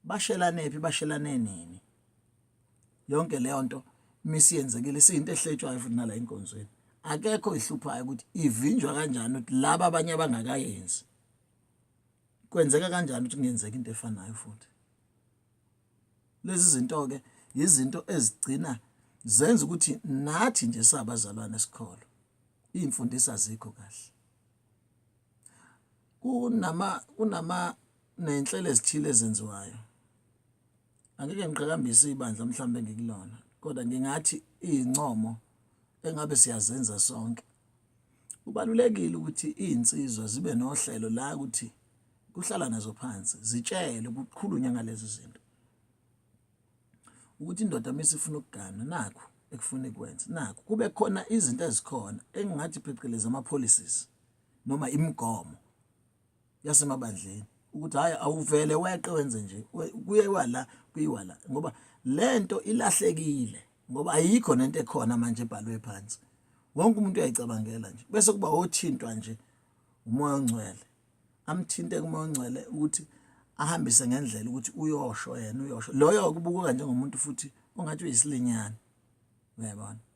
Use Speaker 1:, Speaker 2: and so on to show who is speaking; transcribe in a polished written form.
Speaker 1: Bashelanephi, bashelane nini? Yonke leyo nto misiyenzekile siyinto ehletshwayo futhi nala enkonzweni. Akekho ihluphayo ukuthi ivinjwa kanjani ukuthi laba abanye abangakayenzi. Kwenzeka kanjani ukuthi kungenzeka into efanayo futhi? Lezi zinto-ke yizinto ezigcina zenza ukuthi nathi nje sabazalwane esikholo iy'mfundiso azikho kahle. Kunama kunama ney'nhlelo ezithile ezenziwayo. Angeke ngiqhakambise ibandla mhlawumbe engikulona kodwa ngingathi iy'ncomo engabe siyazenza sonke. Kubalulekile ukuthi iy'nsizwa zibe nohlelo la ukuthi kuhlala nazo phansi zitshelwe kukhulunywe ngalezi zinto. Ukuthi indoda uma isifuna ukugana nakhu ekufuna ikwenze nakhu kube khona izinto ezikhona engingathi phecelezi ama-policies noma imigomo yasemabandleni ukuthi hhayi awuvele weqe wenze nje kuyiwa la kuyiwa la ngoba le nto ilahlekile ngoba ayikho nento ekhona manje ebhalwe phansi. Wonke umuntu uyayicabangela nje bese kuba othintwa nje umoya ongcwele amthinte kumoya ongcwele ukuthi ahambise ngendlela ukuthi uyosho yena uyosho loyo kubukeka njengomuntu futhi ongathi uyisilinyana uyabona.